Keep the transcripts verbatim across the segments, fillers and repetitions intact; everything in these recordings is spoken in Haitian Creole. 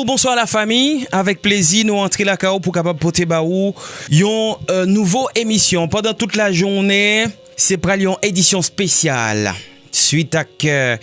Bonswa la fami, avèk plezi nou antre lakay ou pou kapab pote ba ou yon euh, nouvo emisyon. Pandan tout la jounen, se pral yon edisyon espesyal swit ak euh,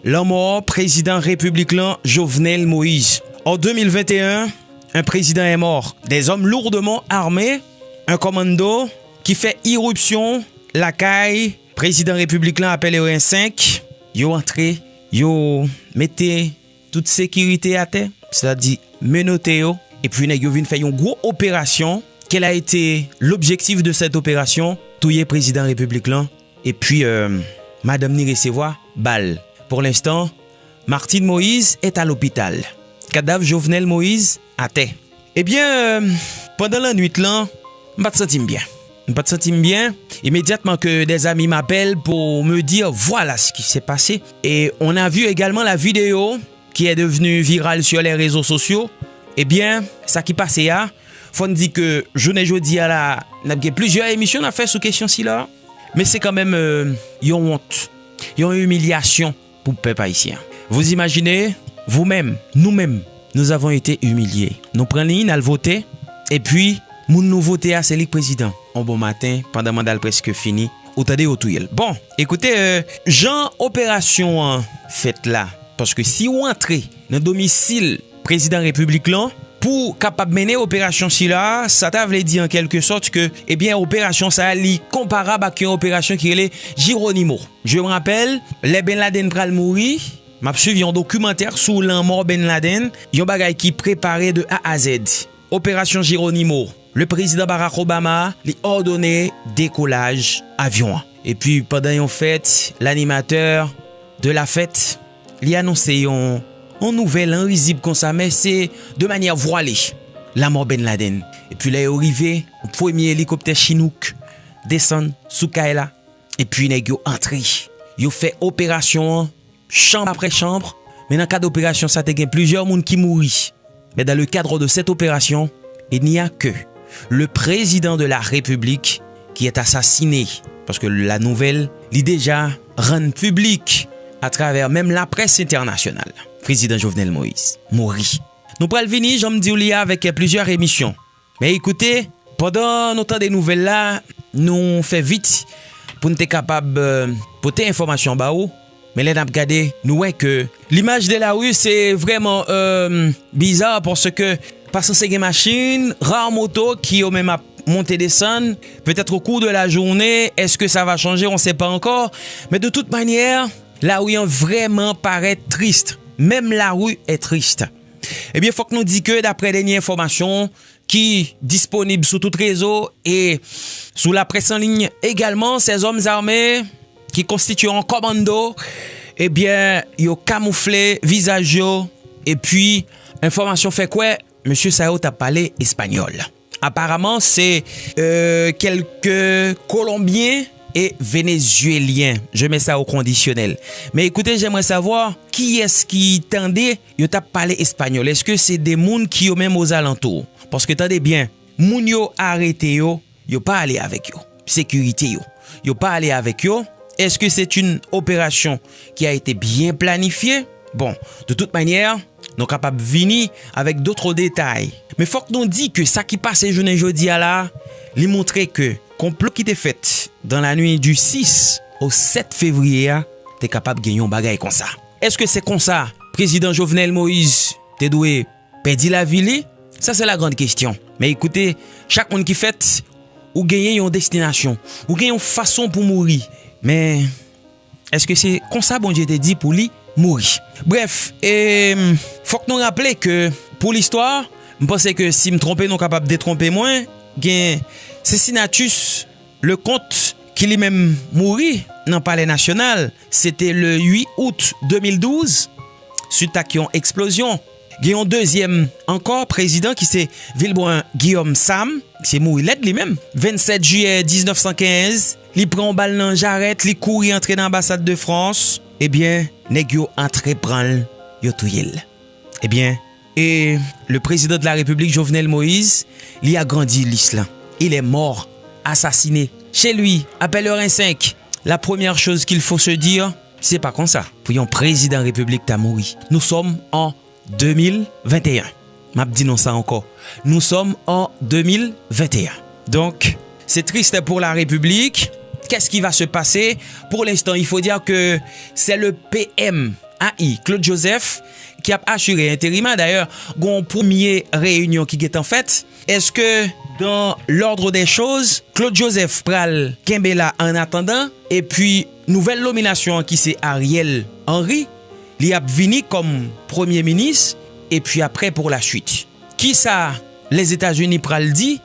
lanmò prezidan repiblik lan, Jovenel Moïse. En deux mille vingt et un, un président est mort. Des hommes lourdement armés, un commando ki fè iripsyon lakay prezidan repiblik lan, apèl R un cinq, yo antre, yo mete tout sekirite atè, sètadi menote yo, epi nèg yo vin fè yon gwo operasyon. Quel a été l'objectif de cette opération? Touye prezidan repiblik lan, epi euh, madanm ni resevwa bal. Pour l'instant, Martine Moïse est à l'hôpital. Kadav Jovenel Moïse atè. Ebyen, euh, pandan lannwit lan, m pa t santi m byen. M pa t santi m byen. Immédiatement que des amis m'appellent pour me dire voilà ce qui s'est passé. Et on a vu également la vidéo qui est devenue virale sur les réseaux sociaux. Ebyen, sa ki pase a, fò n di ke jounen jodi a la, n ap gen plizyè emisyon n ap fè sou kesyon sila. Men se kanmenm euh, yon wont, yon imilyasyon pou pèp ayisyen. Vous imaginez, vous-même, nous-mêmes, nous avons été humiliés. Nou pran liy, n al vote, epi moun nou vote a, se li k prezidan. On bon maten, pandan manda l prèske fini, ou tande yo touye l. Bon, ekoute, euh, jan operasyon an fèt la, paske si w antre nan domisil prezidan repiblik lan, pou kapab mennen operasyon sila, sa ta vle di an kèlke sòt ke, ebyen, operasyon sa a, li konparab ak yon operasyon ki rele Geronimo. Je me rappelle, lè Ben Laden pral mouri, m ap swiv yon dokimantè sou lanmò Ben Laden, yon bagay ki prepare de A a Z. Operasyon Geronimo. Le prezidan Barack Obama, li òdone dekolaj avyon an. Epi pandan yon fèt, l'animateur de la fête, li anonse yon, yon nouvèl an rizib konsa, men se de manyè vwale. Lanmò Ben Laden. Epi lè yo rive, yon premye elikoptè Chinook desann sou kay la. Epi nèg yo antre. Yo fè operasyon an, chanm apre chanm. Men nan kad operasyon sa, te gen plizyè moun ki mouri. Mais dans le cadre de cette opération, il n'y a que le président de la République qui est assassiné. Paske la nouvèl, li deja rann piblik atravè menm laprès entènasyonal. Prezidan Jovenel Moïse mouri. Nou pral vini, jan m di w li a, avèk plizyè emisyon. Men ekoute, pandan nou tande nouvèl la, nou fè vit pou n te kapab euh, pote enfòmasyon ba ou. Men lè n ap gade, nou wè ke limaj de lari se vrèman euh, biza, paske pa sanse gen machin, ra moto ki yo menm ap monte desann, peut-être au cours de la journée, est-ce que ça va changer? On sait pas encore. Mais de toute manière, lari an vrèman parèt tris. Menm lari est triste. Ebyen, fòk nou di ke daprè dènye enfòmasyon ki disponib sou tout rezo e sou laprès an liy egalman, ces hommes armés ki konstitye an kòmando, ebyen, yo kamoufle vizaj yo, epi enfòmasyon fè kwè mesye sa yo t ap pale espanyòl. Aparaman, se euh, quelques Colombiens et Vénézuéliens. Je mets ça au conditionnel. Mais écoutez, j'aimerais savoir qui est-ce qui tendait, yo t ap pale espanyòl. Èske se de moun ki yo menm ozalantou? Paske tande byen, moun yo arete yo, yo pa ale avèk yo. Sekirite yo, yo pa ale avèk yo. Est-ce que c'est une opération qui a été bien planifiée? Bon, de toute manière, nou kapab vini avèk d'autres détails. Men fòk nou di ke sa ki pase jounen jodi a la, li montre ke konplo ki te fèt dans la nuit du six au sept février a te kapab gen yon bagay konsa. Èske se konsa prezidan Jovenel Moïse te dwe pèdi lavi li? Sa se la grande question. Men ekoute, chak moun ki fèt, ou genyen yon destinasyon, ou gen yon fason pou mouri. Men èske se konsa Bondye te di pou li mouri? Brèf, e, fòk nou raple ke pou listwa, m panse ke si m twonpe, nou kapab detwonpe mwen, gen Cincinnatus Leconte ki li menm mouri nan Palè Nasyonal. Se te le uit out de mil douz, swit ak yon eksplozyon. Gen yon dezyèm ankò prezidan ki se Vilbrun Guillaume Sam, se mouri lèd li menm. Vennsèt jiyè diznèf san kenz, li pran yon bal nan jarèt, li kouri antre nan anbasad de Frans. Ebyen, nèg yo antre pran l, yo touye l. Ebyen, e le président de la République, Jovenel Moïse, li agrandi lis lan. Il est mort, assassiné. Chez lui, à Pèlerin cinq, la première chose qu'il faut se dire, se pa konsa pou yon prezidan repiblik ta mouri. Nous sommes en deux mille vingt et un. M ap di nou sa ankò. Nous sommes en deux mille vingt et un. Donc, c'est triste pour la République. Qu'est-ce qui va se passer? Pour l'instant, il faut dire que c'est le P M A I, Claude Joseph, ki ap asire enterim la. Dayè, gon premye reyinyon ki gentan fèt. Èske dans l'ordre des choses, Claude Joseph pral kenbe la an atandan, epi nouvèl nominasyon an ki se Ariel Henry, li ap vini kòm premye minis, epi apre pour la suite. Kisa Lèzetazini pral di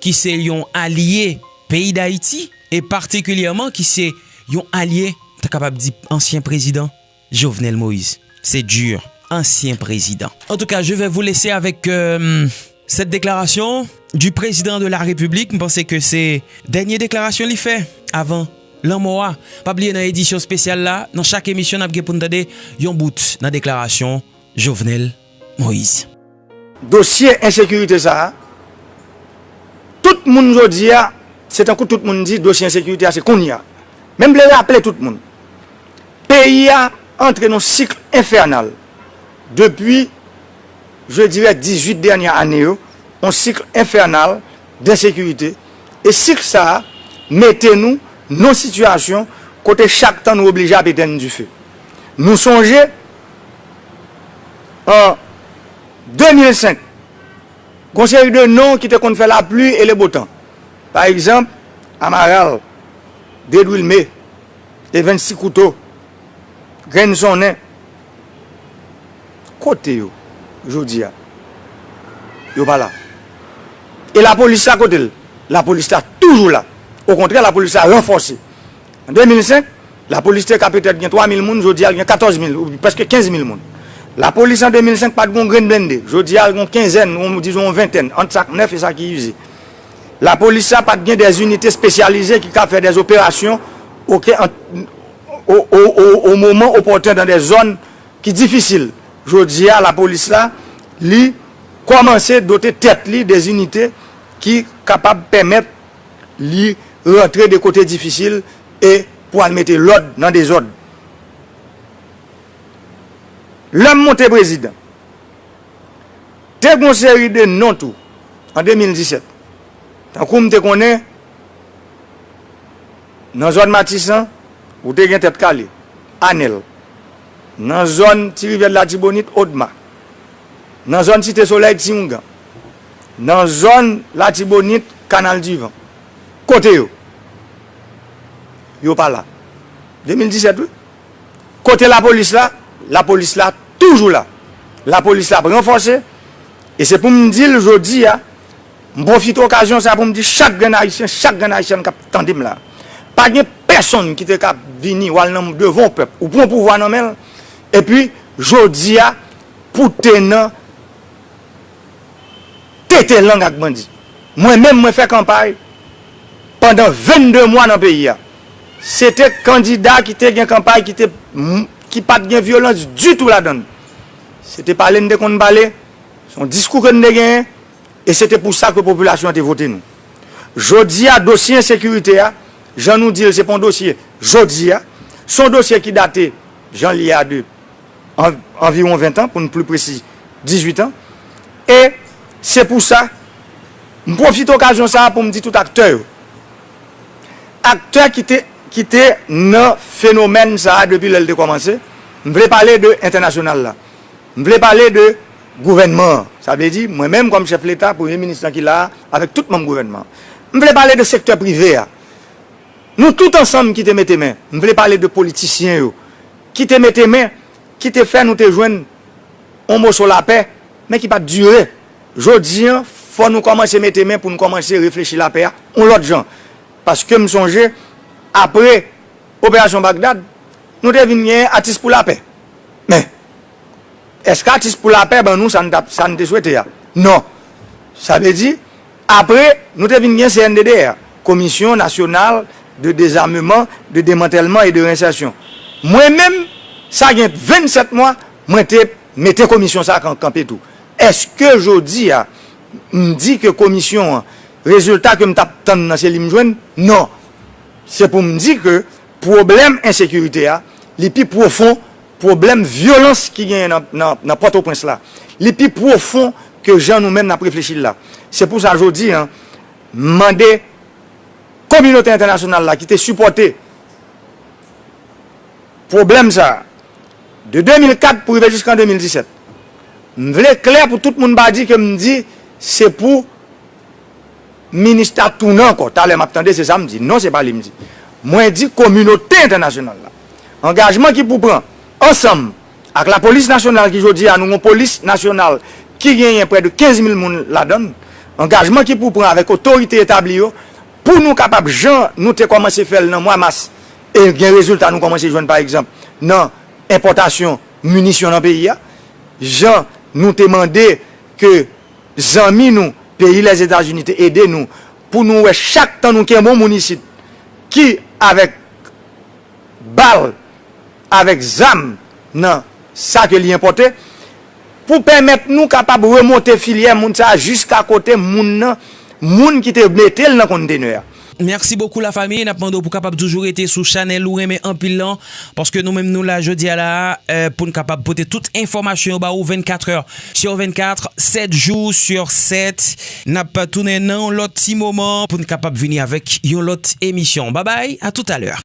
ki se yon alye peyi Dayiti, e patikilyèman ki se yon alye, ta kapab di, ansyen prezidan Jovenel Moïse. C'est dur. Ancien président. En tout cas, je vais vous laisser avec euh, cette déclaration du président de la République. M panse ke se dènye deklarasyon li fè avan lanmò a. Pa bliye nan edisyon espesyal la, nan chak emisyon n ap gen pou n tande yon bout nan deklarasyon Jovenel Moïse. Dosye ensekirite sa a, tout moun jodi a, se tankou tout moun di dosye ensekirite a se kounye a. Men m vle raple tout moun, peyi a antre nan sik enfènal depi, je dirais, dizuit dènye ane yo, yon sik enfènal densekirite. E sik sa a mete nou nan sitiyasyon kote chak tan nou oblije ap etenn dife. Nou sonje, an de mil senk, gon seri de non ki te konn fè lapli e le botan. Pa egzanp, Amaral, Dedwilme, Evens Ti Kouto, Grenn Sonnen. Kote yo jodi a? Yo pa la. E lapolis la, kote l? Lapolis la toujou la. Okontrè, lapolis la ranfòse. An de mil senk, lapolis te ka petèt gen twa mil moun, jodi a l gen katòz mil, ou prèske kenz mil moun. Lapolis an de mil senk pa t gen yon grenn blende. Jodi a l gen yon kenzèn, ou dizon yon ventèn, ant sa k nèf e sa ki ize. Lapolis la pa t gen dè inite espesyalize ki ka fè dè operasyon, oke, an, o, o, o, o moman opòten, dan dè zòn ki difisil. Jodi a, lapolis la, li kòmanse dote tèt li dè inite ki kapab pèmèt li rantre de kote difisil e pou al mete lòd nan dezòd. Lè m monte prezidan, te gon seri de non tou an de mil disèt. Tankou m te konnen, nan zòn Matisan, ou te gen Tèt Kale, Anèl. Nan zòn Ti Rivyè de Latibonit, Odma. Nan zòn Site Solèy, Ti Oungan. Nan zòn Latibonit, Kanal Divan. Kote yo? Yo pa la. De mil disèt, wi. Kote lapolis la? Lapolis la toujou la. Lapolis la ap ranfòse. E se pou m di l jodi a, m pwofite okazyon sa pou m di chak grenn Ayisyen, chak grenn Ayisyèn k ap tande m la, pa gen pèsonn ki te ka vini w al nan devan yon pèp, ou pran pouvwa nan men l, epi jodi a, pou te nan tete lang ak bandi. Mwen menm, mwen fè kanpay pandan vennde mwa nan peyi a. Se te kandida ki te gen kanpay ki te, ki pa t gen vyolans ditou ladan l. Se te pale n te konn pale, se yon diskou ke n te genyen, e se te pou sa ke popilasyon an te vote nou. Jodi a, dosye ensekirite a, jan nou di l, se pa yon dosye jodi a, se yon dosye ki date, jan l ye a, de an, anviwon ven tan, pou n pli presi, dizuit an. E se pou sa, m pwofite okazyon sa a pou m di tout aktè yo. Aktè ki te, ki te nan fenomèn sa a depi lè l te kòmanse, m vle pale de entènasyonal la. M vle pale de gouvènman an. Sa vle di, mwen menm kòm chèf Leta, premye minis lan ki la a, avèk tout manm gouvènman an. M vle pale de sektè prive a. Nou tout ansanm ki te mete men. M vle pale de politisyen yo. Ki te mete men, ki te fè nou te jwenn yon moso lapè, men ki pa t dire. Jodi an, fò nou kòmanse mete men pou n kòmanse reflechi lapè a yon lòt jan. Paske m sonje, apre Operasyon Bagdad, nou te vin gen Atis pou Lapè. Men, èske Atis pou Lapè ban nou sa n t ap, sa n te swete a? Non. Sa vle di, apre, nou te vin gen C N D D R, Commission Nationale de Désarmement, de Démantèlman e de Rensèsyon. Mwen menm, sa gen vennsèt mwa, mwen te mete komisyon sa a kan-, kanpe tou. Èske jodi a, m di ke komisyon an, rezilta ke m t ap tann nan se li m jwenn? Non. Se pou m di ke pwoblèm ensekirite a, li pi pwofon pwoblèm vyolans ki genyen nan, nan, nan Pòtoprens la, li pi pwofon ke jan nou menm n ap reflechi l la. Se pou sa jodi a, m mande kominote entènasyonal la ki te sipòte pwoblèm sa a, de de mil kat pou rive jiska de mil disèt. M vle klè pou tout moun pa di ke m di se pou minis la tounen ankò. Talè m ap tande se sa m di. Non, se pa li m di. Mwen di kominote entènasyonal la. Angajman ki pou pran ansanm ak lapolis nasyonal ki jodi a nou yon polis nasyonal ki genyen prè de kenz mil moun ladan l. Angajman ki pou pran avèk otorite etabli yo pou nou kapab, jan nou te kòmanse fè l nan mwa mas, e gen rezilta nou kòmanse jwenn, pa egzanp, nan enpòtasyon minisyon nan peyi a, jan nou te mande ke zanmi nou, peyi Lèzetazini, te ede nou, pou nou wè chak tan nou kenbe yon moun isit ki avèk bal, avèk zam nan sa ke li enpòte, pou pèmèt nou kapab remonte filyè moun sa a jiska kote moun nan, moun ki te mete l nan kontenè a. Mèsi bokou lafanmi, n ap mande w pou kapab toujou rete sou chanèl ou renmen anpil lan, paske nou menm nou la jodi a la, pou n kapab pote tout enfòmasyon yo ba ou vennkat è sou vennkat, sèt jou sou sèt. N ap tounen nan yon lòt ti moman pou n kapab vini avèk yon lòt emisyon. Babay, a toutalè.